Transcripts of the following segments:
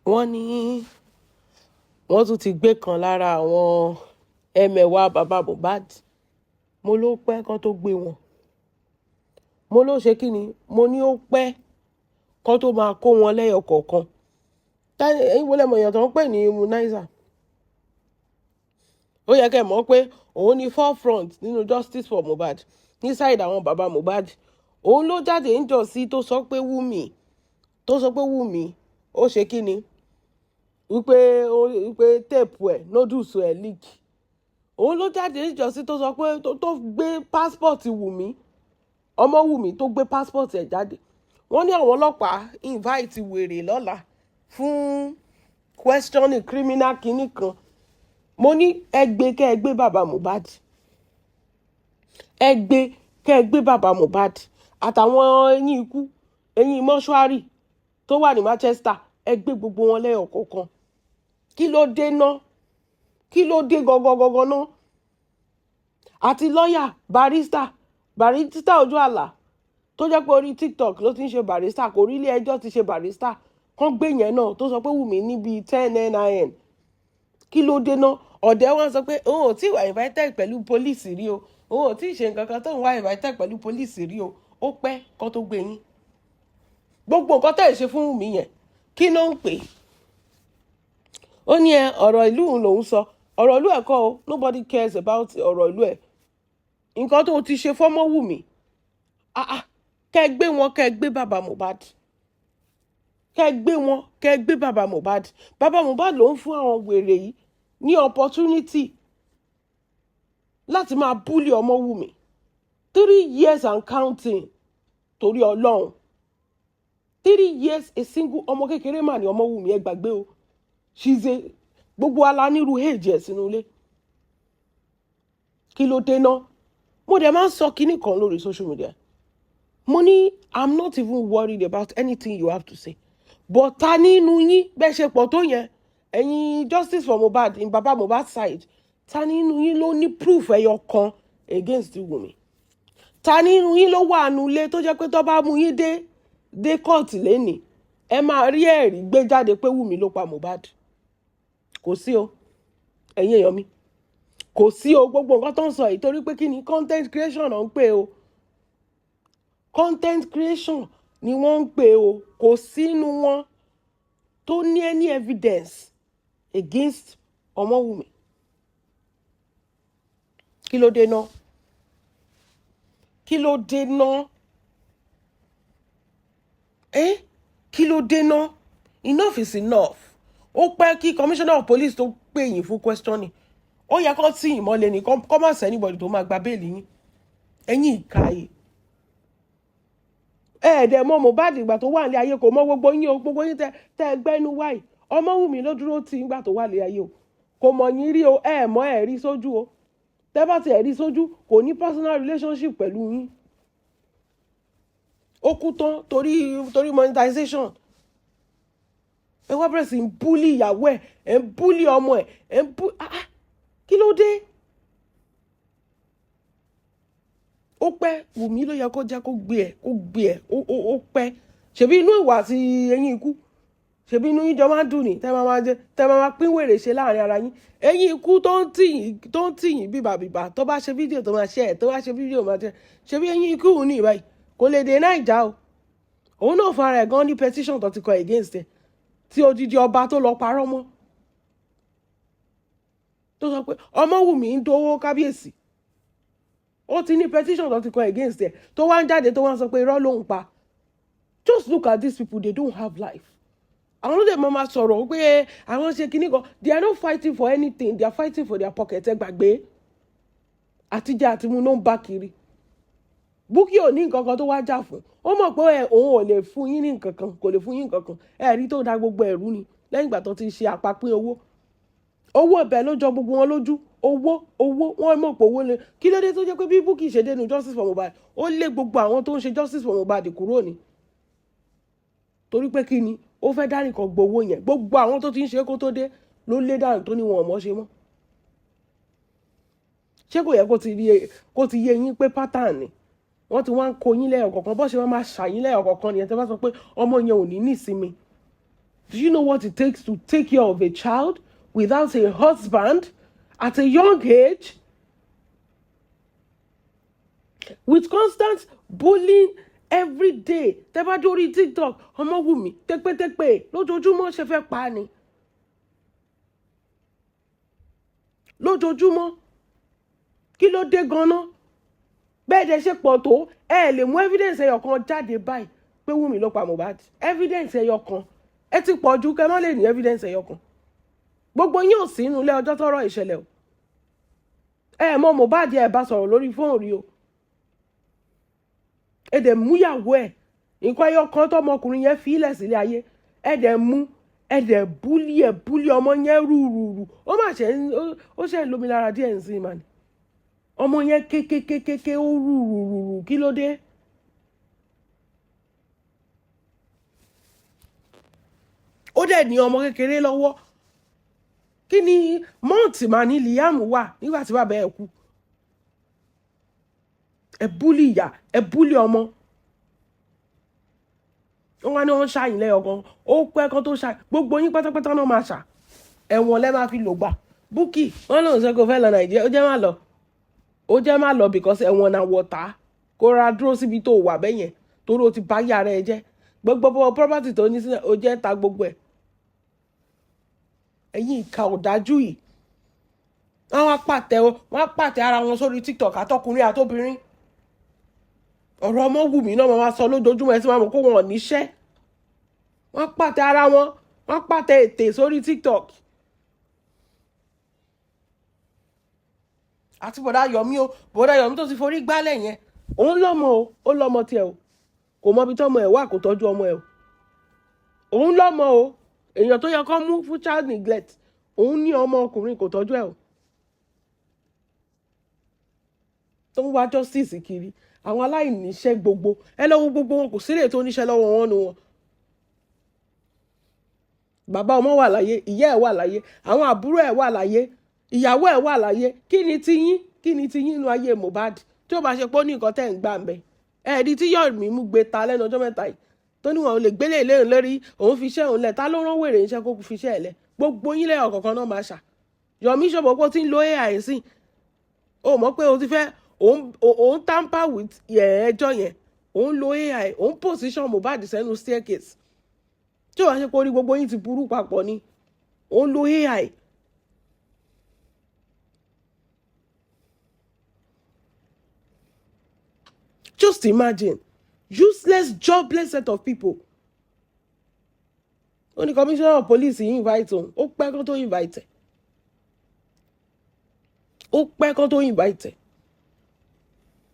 Wọ́n ní wọ́n tún ti gbé kan lára àwọn ẹmẹ̀wà bàbá Mohbad. Mo ló pẹ́ kán tó gbé wọn. Mo ló ṣe kí ni? Mo ní ó pẹ́ kán tó máa kó wọn lẹ́yọ kọ̀ọ̀kan. Ẹ̀yin wo lẹ mọ̀ èèyàn tó ń pè ní immunizer? Ó yẹ kẹ́ ẹ mọ̀ pé òun ni forefront nínú Justice for Mohbad ní side àwọn bàbá Mohbad. Òun ló jáde níjọ́sí tó sọ pé Wùmí ó ṣe kí ni, wípé tape ẹ̀, noodles ẹ̀ leak. Òun ló jáde níjọ́sí tó sọ pé tó gbé passport Wùmí, ọmọ Wùmí, tó gbé passport ẹ̀ jáde. Wọ́n ní àwọn ọlọ́pàá invite wèrè lọ́la fún questioning criminal kinní kan. Mo ní ẹ gbé, kẹ́ ẹ gbé bàbá Mohbad, ẹ gbé, kẹ́ ẹ gbé bàbá Mohbad àtàwọn eyín ikú, eyín mọ́ṣúárì tó wà ní Manchester. Ẹ gbé gbogbo wọn lẹ́yọ̀ kọ̀ọ̀kan. Kí ló dé ná? Kí ló dé gangan ná? Àti lọ́ọ̀yà, barrister, barrister ojú àlà tó jẹ́ pé orí TikTok ló ti ń ṣe barrister, kò rí ilé ẹjọ́ ti ṣe barrister kán gbé yẹn náà, tó sọ pé Wùmí níbi 10 NIN. Kí ló dé ná? Ọ̀dẹ́ wọn sọ pé òun ò tí ì wà invited pẹ̀lú police rí o, òun ò tí ì ṣe nǹkan kan tóun wà invited pẹ̀lú police rí o. Ó pẹ́ kán tó gbé yín. Gbogbo nǹkan tẹ̀ ṣe fún Wùmí yẹn, kí ló ń pè? Ó ní ẹ ọ̀rọ̀ ìlú òun lòún sọ. Ọ̀rọ̀ ìlú ẹ̀ kọ́ o. Nobody cares about ọ̀rọ̀ ìlú ẹ̀. Nǹkan tó ti ṣe fọ́mọ́ Wùmí, ah ah, kẹ́ gbé wọn, kẹ́ gbé bàbá Mohbad, kẹ́ gbé wọn, kẹ́ gbé bàbá Mohbad. Bàbá Mohbad ló ń fún àwọn wèrè yìí ní opportunity láti máa bully ọmọ Wùmí 3 years and counting. Torí Ọlọ́run, 3 years, a single ọmọ kékeré mà ní ọmọ Wùmí. Ẹ gbàgbé o, she's a gbogbo ala nírú age ẹ̀ sínú ilé. Kí ló dé ná? Mo dẹ̀ máa ń sọ kinní kan lórí social media. Mo ní I'm not even worried about anything you have to say, but ta nínú yín, bẹ́ẹ̀ ṣe pọ̀ tó yẹn, ẹ̀yin Justice for Mohbad in baba Mohbad side, ta nínú yín ló ní proof ẹyọ kan against Wùmí? Ta nínú yín ló wà nulẹ̀ tó jẹ́ pé tó bá mú yín dé kóòtù lẹ́nìí, ẹ máa rí ẹ̀rí gbé jáde pé Wùmí ló pa Mohbad? Kò sí o. Ẹ̀yin èèyàn mi, kò sí o. Gbogbo nǹkan tó ń sọ yìí, torí pé kí ni? Content creation náà ń pè o. Content creation ni wọ́n ń pè o. Kò sínú wọn tó ní any evidence against Ọmọwùmí. Kí ló dé náà? Kí ló dé náà? Ẹ kí ló dé náà? Enough is enough. Ó pẹ́ kí commissioner of police tó pè yín fún questioning. Ó yẹ kó tì yín mọ́lẹ̀ ní kó má sí anybody tó máa gba bail yín. Ẹ̀yin ìka yìí, ẹ̀ẹ́dẹ̀ mọ́ Mohbad ìgbà tó wà ní ayé, kò mọ gbogbo yín o. Gbogbo yín tẹ ẹgbẹ́ inú wáyì, Ọmọwùmí ló dúró tì í gbà tó wà ní ayé o. Kò mọ̀ yín rí o. Ẹ̀ mọ́ ẹ̀ rí sójú o. Tẹ́ bá ti ẹ̀ rí sójú, kò ní personal relationship pẹ̀lú yín. Ó kú tán, torí monetization, ẹ wá bẹ̀rẹ̀ sí ń bully ìyàwó ẹ̀, ẹ̀ ń bully ọmọ ẹ̀, ẹ̀ ń bú. Ah ah, kí ló dé? Ó pẹ́. Wùmí ló yẹ kó jẹ́ kó gbé ẹ̀, kó gbé ẹ̀. Ó pẹ́. Ṣebí inú ìwà àti eyín ikú, ṣebí inú yín jọ máa ń dùn ní tẹ́ máa máa jẹ, tẹ́ máa máa pín wèrè ṣe láàrin ara yín. Eyín ikú tó ń tì yín bíbàbíbà, tó bá ṣe fídíò tó máa ṣe ẹ̀, tó bá ṣe fídíò máa ṣe. Ṣebí eyín ikú òun ní ìbáyìí kò lè dé Naija o. Òun náà fún ara ẹ̀ gan ní petition tó ti kọ against ẹ̀, tí odidi ọba tó lọ parọ́ mọ́, tó sọ pé Ọmọwùmí ń dówó kábíyèsí. Ó ti ní petition tó ti kọ against ẹ̀, tó wá ń jáde, tó wá ń sọ pé irọ́ ló ń pa. Just look at these people, they don't have life. Àwọn ló dé máa ma sọ̀rọ̀ pé àwọn ṣe kinní kan. They are not fighting for anything, they are fighting for their pocket. Ẹ gbàgbé, àtijọ́ àti mu ló ń bá kiri. Bukky ò ní nǹkan kan tó wá jà fún. Ó mọ̀ pé òun ò lè fún yín ní nǹkan kan, kò lè fún yín nǹkan kan. Ẹ rí tó da gbogbo ẹ̀rú ni lẹ́yìn ìgbà tó ti ṣe àpapín owó. Owó ibẹ̀ ló jọ gbogbo wọn lójú. Owó, owó, wọ́n mọ̀ pé owó lè. Kí ló dé tó jẹ́ pé bí Bukky ṣe dénú Justice for Mohbad, ó lé gbogbo àwọn tó ń ṣe Justice for Mohbad kúrò ní? Torí pé kí ni? Ó fẹ́ dá nìkan gbowó yẹn. Gbogbo àwọn tó ti ń ṣe kó tó dé ló lé dànù, tó ní wọn ò mọ̀ ṣe mọ́. Ṣé kò yẹ kó ti yé yín pé pattern ni wọ́n ti wá ń kó yín lẹ́yọ̀ kọ̀ọ̀kan? Bó ṣe wọ́n máa ṣàyín lẹ́yọ̀ kọ̀ọ̀kan nìyẹn. Tẹ́ bá sọ pé ọmọ yẹn ò ní nísinmi. Do you know what it takes to take care of a child without a husband at a young age? With constant bullying every day. Tẹ́ bá dórí TikTok, Ọmọwùmí tẹ́pẹ́tẹ́pẹ́ lójoojúmọ́, ṣe fẹ́ pa ni? Lójoojúmọ́, kí ló dé gan-an? Bẹ́ẹ̀ dẹ̀ ṣe pọ̀ tó, ẹ lè mú evidence ẹyọ kan jáde báyìí pé Wùmí ló pa Mohbad. Evidence ẹyọ kan, ẹ ti pọ̀ ju kẹ́ má lè ní evidence ẹyọ kan. Gbogbo yín ò sí inú ilé ọjọ́ tọ́rọ̀ ìṣẹ̀lẹ̀ o. Ẹ mọ Mohbad, ẹ bá sọ̀rọ̀ lórí fóònù rí o. Ẹ dẹ̀ múyàwó ẹ̀, nǹkan ẹyọ kan tọmọkùnrin yẹn fi ilẹ̀ sílé ayé, ẹ dẹ̀ mú, ẹ dẹ̀ bully ẹ, bully ọmọ yẹn rúrùrù. Ó mà ṣe, ó ṣe ń lómi lára díẹ̀ ń sìn mà ní. Ọmọ yẹn kékékékéké, ó rúrùrù. Kí ló dé? Ó dẹ̀ ní ọmọ kékeré lọ́wọ́. Kí ni mọ́ǹtì máa ní Liam wà nígbà tí bàbá ẹ̀ kú? Ẹ bully ìyá, ẹ bully ọmọ. Wọ́n wá ní wọ́n ṣàyìn lẹ́yọ̀kan, ó pẹ́ kan tó ṣàyìn. Gbogbo yín pátápátá náà máa ṣà, ẹ̀wọ̀n lẹ́ máa fi lò gbà. Bukky, wọ́n lòun sọ kó fẹ́ lọ Nàìjíríà, ó jẹ́ má lọ, ó jẹ́ má lọ, because ẹ̀wọ̀n náà wọ̀tá kó ra dúró síbi tó wà bẹ́yẹn, torí o ti bá yàrá ẹ jẹ́. Gbogbo property tó ní sílẹ̀, ó jẹ́ ta gbogbo ẹ̀. Ẹ̀yin ìka ọ̀dájú yìí, wọ́n wá pàtẹ, wọ́n á pàtẹ ara wọn sórí TikTok, àtọkùnrin àtobìnrin. Ọ̀rọ̀ Ọmọwùmí náà máa sọ lójoojúmọ́. Ẹ sì máa mọ̀ kó wọn ò níṣẹ́. Wọ́n pàtẹ ara wọn, wọ́n pàtẹ ètè sórí TikTok. Àti bọ̀dá Yọ̀mí o, bọ̀dá Yọ̀mí tó ti forí gbálẹ̀ yẹn, òun lọ́mọ o, ó lọ́mọ tiẹ̀ o, kò mọ ibi tọ́mọ ẹ̀ wà, kò tọ́jú ọmọ ẹ̀ o. Òun lọ́mọ o, èèyàn tó yẹ kó mú fún child neglect, òun ní ọmọ ọkùnrin, kò tọ́jú ẹ̀ o. Tó ń wá justice kiri, àwọn aláìníṣẹ́ gbogbo, ẹ lọ́wọ́ gbogbo wọn, kò sílẹ̀ tó níṣẹ́ lọ́wọ́ wọn nu wọn. Bàbá ọmọ wà láyé, ìyá ẹ̀ wà láyé, àwọn àbúrò ẹ̀ wà láyé, ìyàwó ẹ̀ wà láyé. Kí ni tiyín? Kí ni tiyín nínú ayé Mohbad? Tí ó bá ṣe pé ó ní nǹkan tẹ́ ń gbà ń bẹ, ẹ̀ẹ́dì tí Yọ̀mí mú gbé ta lẹ́nu ọjọ́ mẹ́ta yìí, tó ní wọn ò lè gbélé ìléhùn lórí, òun fi iṣẹ́ òun lẹ̀. Ta ló rán wèrè iṣẹ́ kó fi iṣẹ́ ẹ̀ lẹ̀? Gbogbo yín lẹ́yọ̀ kọ̀ọ̀kan náà máa ṣà. Yọ̀mí ṣọ̀bọ̀ pé ó ti ń lo AI sí, o mọ̀ pé o ti fẹ́ òun tamper with ẹjọ́ yẹn. Òun lo AI, òun position Mohbad sẹ́nu staircase. Tí ó wàá ṣe pé orí gbogbo yín ti burú papọ̀ ni, òun lo AI. Just imagine, useless, jobless set of people. Ó ní commissioner of police yìí invite òun, ó pẹ́ kán tó invite ẹ̀, ó pẹ́ kán tó invite ẹ̀.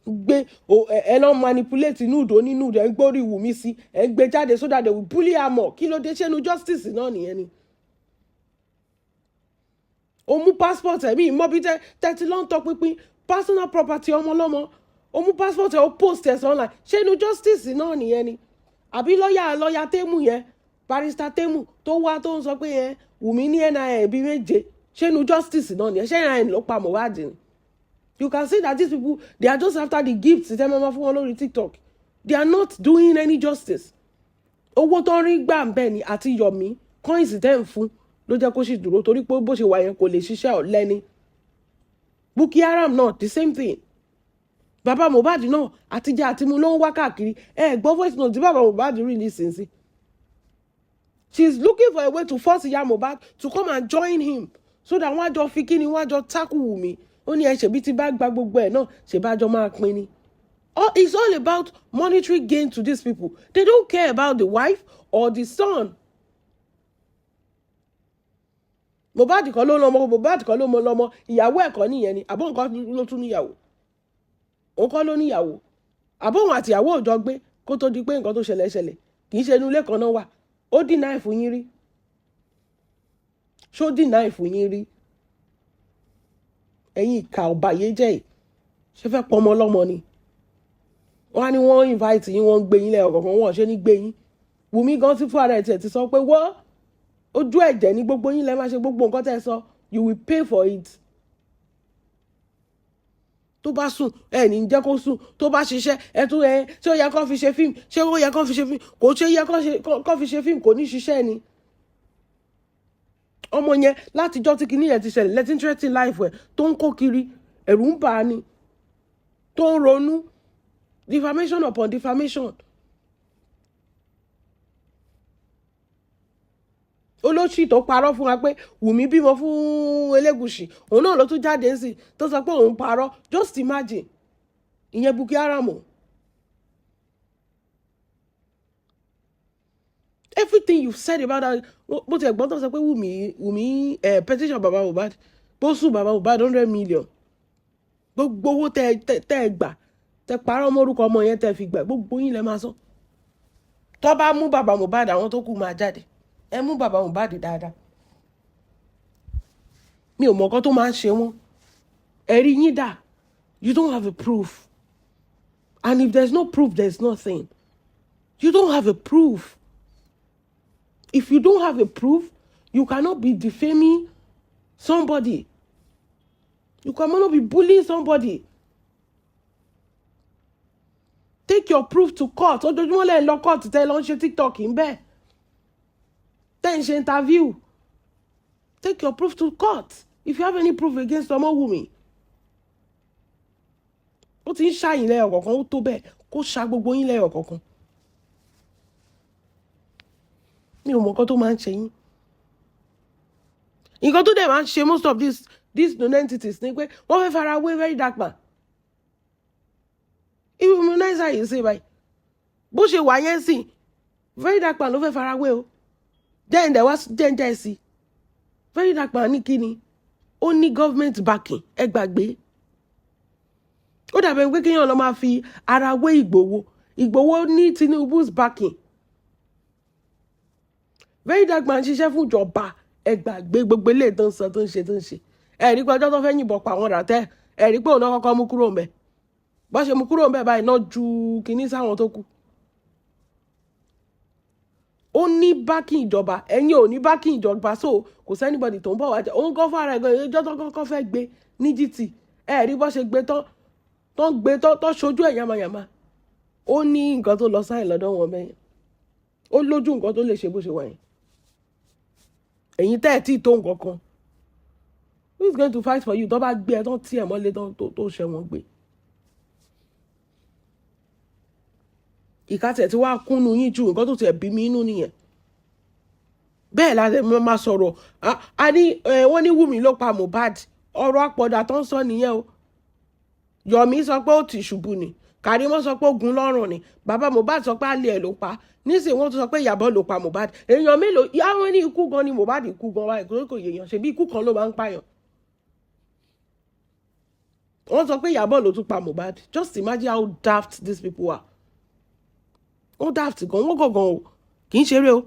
Gbé ẹ lọ manipulate inú ìdó nínú rẹ̀, ń gbórí Wùmí sí, ẹ ń gbé jáde so that they will bully her more. Kí ló dé? Ṣẹ́nu justice náà nìyẹn ni? Ó mú passport ẹ̀mí ìmọ̀bí tẹ́tí ló ń tọpinpin personal property ọmọ ọlọ́mọ. Ó mú passport ẹ̀, ó post ẹ̀ online. Ṣẹ́nu justice náà nìyẹn ni? Àbí lọ́ọ̀yà Tẹ́mù yẹn, barrister Tẹ́mù tó wá tó ń sọ pé yẹn Wùmí ní NIN bíi méje, ṣẹ́nu justice náà nìyẹn? Ṣé NIN ló pa Mohbad ni? You can see that these people, they are just after the gifts tẹ́ máa fún wọn lórí TikTok. They are not doing any justice. Owó tó ń rí gbà ń bẹ̀ ni àti Yọ̀mí coins tẹ́ ń fún ló jẹ́ kó sì dúró, torí pé bó ṣe wà yẹn, kò lè ṣiṣẹ́ ọ̀lẹ ni. Bukky Haram náà, the same thing. Bàbá Mohbad náà, àtijọ́ àti mu ló ń wá káàkiri. Ẹ gbọ́ voice note tí bàbá Mohbad release sí. She is looking for a way to force ìyá Mohbad to come and join him so that wọ́n á jọ fi kíni, wọ́n á jọ tackle Wùmí. Ó ní ẹ ṣèbí tí bá gba gbogbo ẹ̀ náà, ṣèbá jọ máa pín ni. It's all about monetary gain to these people. They don't care about the wife or the son. Mohbad kọ́ ló lọ́mọ, Mohbad kọ́ ló mọ lọ́mọ, ìyàwó ẹ̀ kọ́ nìyẹn ni? Àbó nǹkan ló tún níyàwó, òun kọ́ ló níyàwó? Àbó òun àtìyàwó ò jọ gbé kó tó di pé nǹkan tó ṣẹlẹ̀ ṣẹlẹ̀? Kì í ṣe inú ilé kan náà wà. Ó deny fún yín rí? Ṣó deny fún yín rí? Ẹ̀yin ìkà ọ̀bàyéjẹ́ yìí, ṣé fẹ́ pọmọ ọlọ́mọ ni? Wọ́n á ní wọ́n invite yín, wọ́n ń gbé yín lẹ́yọ̀ kọ̀ọ̀kan, wọ́n ṣe ní gbé yín. Wùmí gan ti fún ara ẹ̀ tiẹ̀ ti sọ pé wọ́n ojú ẹ̀jẹ̀ ní gbogbo yín lẹ́ máa ṣe gbogbo nǹkan tẹ́ ẹ sọ. You will pay for it. Tó bá sùn, ẹ ní jẹ́ kó sùn. Tó bá ṣiṣẹ́, ẹ tún ẹ ṣé ó yẹ kó fi ṣe fíìmù? Ṣé ó yẹ kó fi ṣe fíìmù? Kò ṣe yẹ kó fi ṣe fíìmù, kò ní ṣiṣẹ́ ni. Ọmọ yẹn, látijọ́ tí kinní yẹn ti ṣẹlẹ̀, lẹ́tí threatening life ẹ̀ tó ń kó kiri, ẹ̀rù ń bà á ni, tó ń ronú, defamation upon defamation. Olóṣì tó parọ́ fún wa pé Wùmí bímọ fún Elégùṣì, òun náà ló tún jáde sí tó sọ pé òun parọ́. Just imagine, ìyẹn Boko Haram o. Everything you said about that, bó ti ẹ̀gbọ́n tó sọ pé Wùmí petition baba Mohbad, bó sùn baba Mohbad 100 million, gbogbo owó tẹ ẹ gbà, tẹ parọ́ mórúkọ ọmọ yẹn, tẹ fi gbà, gbogbo yín lẹ máa sọ. Tó bá mú baba Mohbad, àwọn tó kù máa jáde. Ẹ mú baba Mohbad dáadáa. Mi ò mọ̀ nǹkan tó máa ń ṣe wọ́n. Ẹ̀rí yín dà? You don't have a proof, and if there's no proof, there's nothing. You don't have a proof. If you don't have a proof, you cannot be defaming somebody. You cannot be bullying somebody. Take your proof to court. Ojoojúmọ́ lẹ́yìn lọ court, tẹ́ lọ ń ṣe TikTok ń bẹ́ẹ̀, tẹ́ ń ṣe interview. Take your proof to court if you have any proof against Ọmọwùmí. Ó ti ń ṣàyìn lẹ́yọ̀ kọ̀ọ̀kan, ó tó bẹ́ẹ̀ kó ṣa gbogbo yín lẹ́yọ̀ kọ̀ọ̀kan. Mi ò mọ̀ nǹkan tó máa ń ṣe yín. Nǹkan tó dẹ̀ máa ń ṣe most of these non-entities ni pé wọ́n fẹ́ fara wé Very Dark Man. Immunizer yìí ṣe báyìí, bó ṣe wà yẹn sìn, Very Dark Man ló fẹ́ fara wé o. Jẹ́ǹdẹ̀ wá jẹ́ǹdẹ̀ sí Very Dark Man ní kíni, ó ní government backing. Ẹ gbàgbé, ó dàbẹ̀ pé kéèyàn lọ máa fi ara wé Ìgbòho. Ìgbòho ní Tinubu's backing. Very Dark Man ṣiṣẹ́ fún ìjọba. Ẹ gbàgbé gbogbo eléyìí tó ń sọ, tó ń ṣe, tó ń ṣe. Ẹ rí pé ọjọ́ tó fẹ́ yìnbọn pa àwọn ràtẹ́, ẹ rí pé òun náà kọ́kọ́ mú kúrò ńbẹ̀. Bó ṣe mú kúrò ńbẹ̀ báyìí náà ju kinní sáwọn tó kù. Ó ní backing ìjọba, ẹ̀yin ò ní backing ìjọba, so kò sí anybody tó ń bọ̀ wá jẹ́ òun kọ́ fún ara ẹ̀ gan. Ìjọ tó kọ́kọ́ fẹ́ gbé ní GT, ẹ rí bó ṣe gbé tán, tó ń gbé tán, tó ṣojú ẹ̀ yamayama. Ó ní nǹkan tó lọ sáyìn lọ́dọ̀ wọn bẹ́yẹn, ó lójú nǹkan tó lè ṣe bó ṣe wà yẹn. Ẹ̀yin tẹ́ ẹ̀ tí ì tó nǹkan kan, who is going to fight for you? Tó bá gbé ẹ tán, tí ẹ mọ́lé tán, tó ṣẹ wọ́n gbé. Ìka tẹ̀ tí wàá kúnnu yín ju nǹkan tó tiẹ̀ bí mi inú nìyẹn. Bẹ́ẹ̀ la ṣe máa sọ̀rọ̀. A ní wọ́n ní Wùmí ló pa Mohbad. Ọ̀rọ̀ àpọ̀dà tó ń sọ nìyẹn o. Yomi sọ pé ó ti ṣubú ni, Kàrímọ́ sọ pé ó gun lọ́rùn ni, bàbá Mohbad sọ pé àlè ẹ̀ ló pa. Nísìnyí wọ́n tún sọ pé Ìyábọ̀ ló pa Mohbad. Èèyàn mélòó yáwọn ní ikú gan ni Mohbad ikú gan wáyé kò yèèyàn, ṣebí ikú kan ló máa ń pààyàn. Wọ́n sọ pé Ìyábọ̀ ló tún pa Mohbad. Just imagine how daft these people are. Wọ́n daft gan, wọ́n gọ̀ gan o, kì í ṣeré o,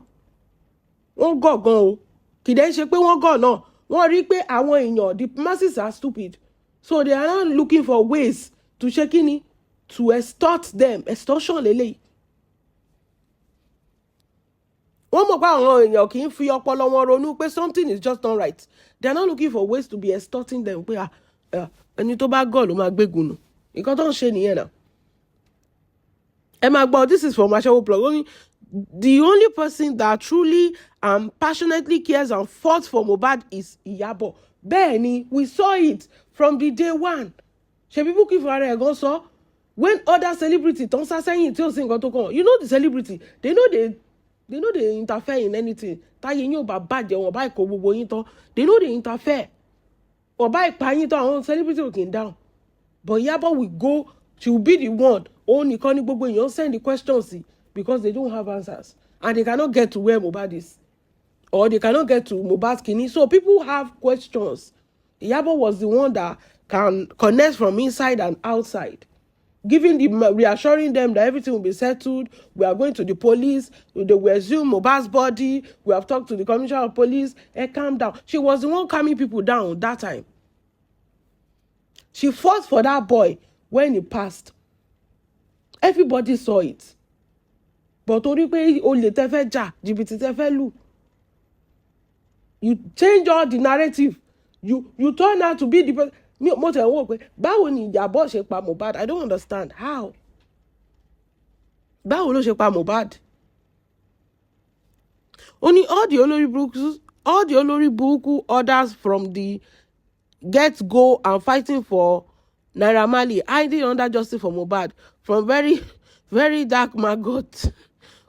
wọ́n gọ̀ gan o. Kì í dẹ́ ṣe pé wọ́n gọ̀ náà, wọ́n rí pé àwọn èèyàn, the masses are stupid, so they are now looking for ways to ṣe kíni, to extort them. Extortion lélẹ́yìí. Wọ́n mọ̀ pé àwọn èèyàn kì í fi ọpọlọ wọn ronú pé something is just not right. They are not looking for ways to be extorting them pé ẹni tó bá gọ̀ ló máa gbégun nù. Nǹkan tó ń ṣe nìyẹn náà. Ẹ máa gbọ́, this is from Aṣẹ́wó Plug. Ó ní the only person that truly and passionately cares and fought for Mohbad is Iyabo. Bẹ́ẹ̀ ni, we saw it from the day one. Ṣebí Bukky fún ara ẹ̀ gan sọ, when other celebrity tó ń sá sẹ́yìn tí ò sí nǹkan tó kàn. You know the celebrity, they no dey interfere in anything. Táyé yín ò bá bàjẹ́, wọn bá ìkó gbogbo yín tán, they no dey interfere. Wọn bá ìpa yín tán, àwọn celebrity ò kì í down. But Iyabo will go, she will be the one. Òun nìkan ni gbogbo èèyàn send the questions sí because they don't have answers and they cannot get to where Mohbad is or they cannot get to Mohbad's kidney, so people have questions. Iyabo was the one that can connect from inside and outside, giving the reassuring them that everything will be settled. We are going to the police, they will exhume Mohbad's body, we have talked to the commissioner of police, calm down. She was the one calming people down that time. She fought for that boy when he passed. Everybody saw it. But torí pé olè tẹ́ fẹ́ jà, jìbìtì tẹ́ fẹ́ lù, you change all the narrative. You turn out to be the person. Mi mo tẹ̀ ń wò pé báwo ni Ìyábọ̀ ṣe pa Mohbad. I don't understand how. Báwo ló ṣe pa Mohbad? Ó ní all the olórí burúkú All the olórí burúkú others from the get go and fighting for Naira Marley, hiding under justice for Mohbad, from Very Very Dark Maggot,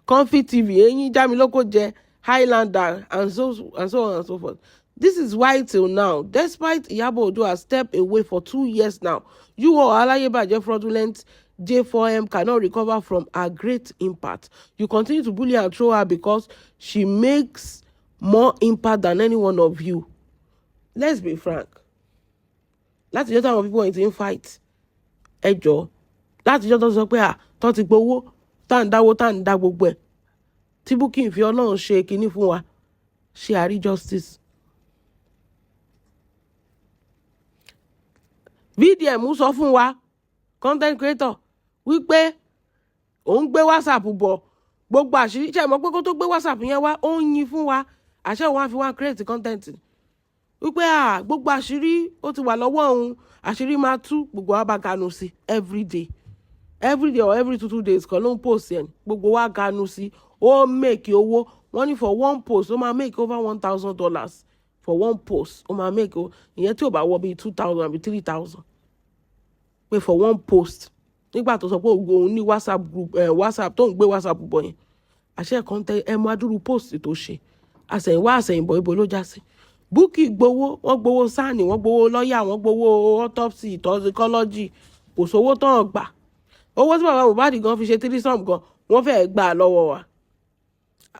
Comfy TV, Eyín Jamiloko Jẹ, Highlander, and so on and so forth. This is why till now, despite Iyabo Ojo has stepped away for 2 years now, you all aláyébàjẹ́ fraudulent J4M cannot recover from her great impact. You continue to bully and throw her because she makes more impact than any one of you. Let's be frank. Látijọ́ táwọn people wọ̀nyí ti ń fight, ẹ jọ, látijọ́ tó sọ pé à tó ti gbowó, tá à ń dáwó, tá à ń dá gbogbo ẹ̀, tí Bukky fi Ọlọ́run ṣe kinní fún wa, ṣe àrí justice. VDM sọ fún wa, content creator, wípé òun gbé WhatsApp bọ̀, gbogbo àṣírí ṣe mọ̀ pé kó tó gbé WhatsApp yẹn wá, ó ń yin fún wa, àṣẹ òun á fi wá create content wípé à gbogbo àṣírí ó ti wà lọ́wọ́ òun, àṣírí máa tú, gbogbo wa bá ganu sí everyday, everyday or every 2 2 days kan ló ń post yẹn, gbogbo wa ganu sí. Ó make owó, wọ́n ní for one post ó máa make over $1,000 for one post. Ó máa make ìyẹn tí ò bá wọ bíi 2,000 àbí 3,000 pé for one post, nígbà tó sọ pé òun ní WhatsApp group, WhatsApp tó ń gbé WhatsApp bọ̀ yẹn, àṣẹ kan tẹ ẹ mọ adúrú post tó ṣe. Àsẹ̀yìnwá àsẹ̀yìnbọ̀, ibo ló já sí? Bukky gbowó, wọ́n gbowó sáàni, wọ́n gbowó lọ́ọ̀yà, wọ́n gbowó autopsy, toxicology, kò sówó tán gbà. Owó tí bàbá Mohbad gan fi ṣe threesome gan, wọ́n fẹ́ẹ́ gbà lọ́wọ́ wa,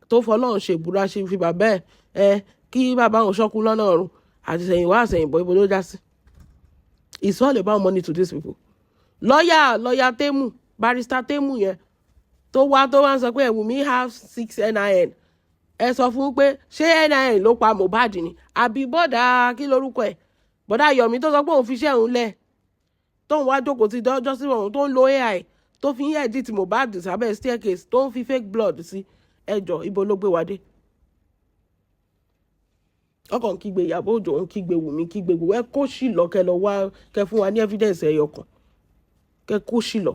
tó fọlọ́run ṣe ìbúra, ṣe fi bàbá ẹ̀ ẹ kí bàbá òun ṣọ́kú lọ́nà ọ̀run. Àtìsẹ̀yìnwá àsẹ̀yìnbọ̀, ibo ló já sí? It's all about money to these people. Lọ́ọ̀yà Temu, Barrister Temu yẹn tó wá, tó wá ń sọ pé Wunmi have six NIN, ẹ sọ fún pé ṣé NIN ló pa Mohbad ni, àbí bọ́dà kí lorúkọ ẹ̀, bọ́dà Yomi tó sọ pé òun fi iṣẹ́ òun lẹ̀, tóun wá jókòó ti dọ́jọ́ sí òun, tó ń lo AI tó fi ń edit Mohbad sábẹ́ staircase, tó ń fi fake blood sí? Ẹjọ́, ibo ló gbé wa dé? Ọkàn kígbe Ìyábọ̀ Òjó ń kígbe, Wùmí kígbe, gbogbo ẹ kó sì lọ, kẹ lọ wá, kẹ fún wa ní evidence ẹyọ kan, kẹ kó sì lọ,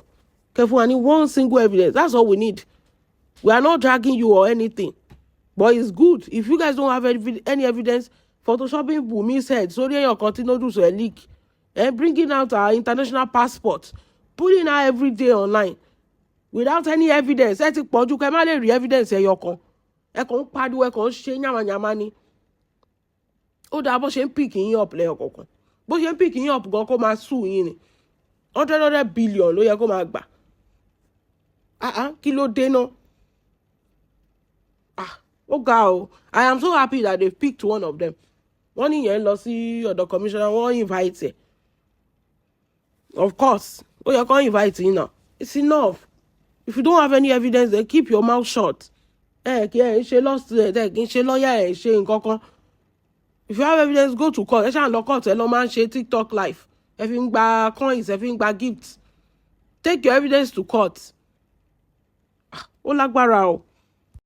kẹ fún wa ní one single evidence. That's all we need. We are not dragging you or anything, but it's good if you guys don't have any evidence. Photoshopping Wunmi's head sórí èèyàn kan tí noodles ẹ̀ leak and bringing out our international passport, putting her every day online without any evidence, ẹ ti pọ̀jù. Kẹ má lè rí evidence ẹyọ kan, ẹ kàn ń pariwo, ẹ kàn ń ṣe yàmàyàmá ni. Ó dáa, bó ṣe ń pick yín up lẹ́yọ kọ̀ọ̀kan, bó ṣe ń pick yín up gan, kó máa sue yín ni. Hundred hundred billion ló yẹ kó máa gbà. Ah ah, kí ló dé náà? Ah, ó ga o. I am so happy that they picked one of them. Wọ́n ní yẹn lọ sí ọ̀dọ̀ commissioner, wọ́n invite ẹ̀. Of course, ó yẹ kó invite yín náà. It's enough. If you don't have any evidence, then keep your mouth shut. Ẹ kí ẹ ń ṣe law student, ẹ kì í ṣe lawyer, ẹ ṣe nǹkan kan. If you have evidence, go to court. Ẹ ṣáà lọ court, ẹ lọ máa ń ṣe TikTok live, ẹ fi ń gba coins, ẹ fi ń gba gifts. Take your evidence to court. Ah, ó lágbára o.